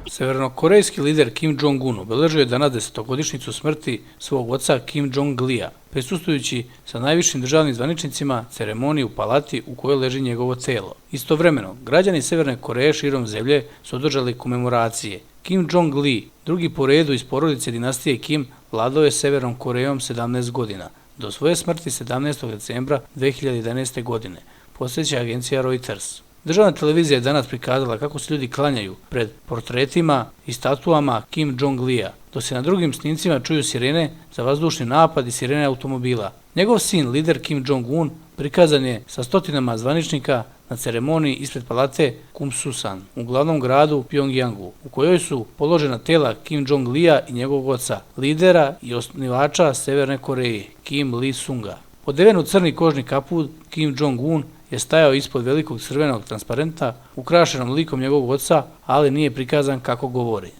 Severnokorejski lider Kim Jong-un obeležio je danas 10-godišnjicu smrti svog oca Kim Jong-lia, prisustvujući sa najvišim državnim zvaničnicima ceremoniji u palati u kojoj leži njegovo telo. Istovremeno, građani Severne Koreje širom zemlje su održali komemoracije. Kim Jong-li, drugi po redu iz porodice dinastije Kim, vladao je Severnom Korejom 17 godina, do svoje smrti 17. decembra 2011. godine, podsjeća agencija Reuters. Državna televizija je danas prikazala kako se ljudi klanjaju pred portretima i statuama Kim Jong-lia, dok se na drugim snimcima čuju sirene za vazdušni napad i sirene automobila. Njegov sin, lider Kim Jong-un, prikazan je sa stotinama zvaničnika na ceremoniji ispred palate Kumsusan u glavnom gradu Pjongjangu, u kojoj su položena tela Kim Jong-lia i njegovog oca, lidera i osnivača Severne Koreje, Kim Il-sunga. Odeven u crni kožni kaput, Kim Jong-un je stajao ispod velikog crvenog transparenta, ukrašenom likom njegovog oca, ali nije prikazan kako govori.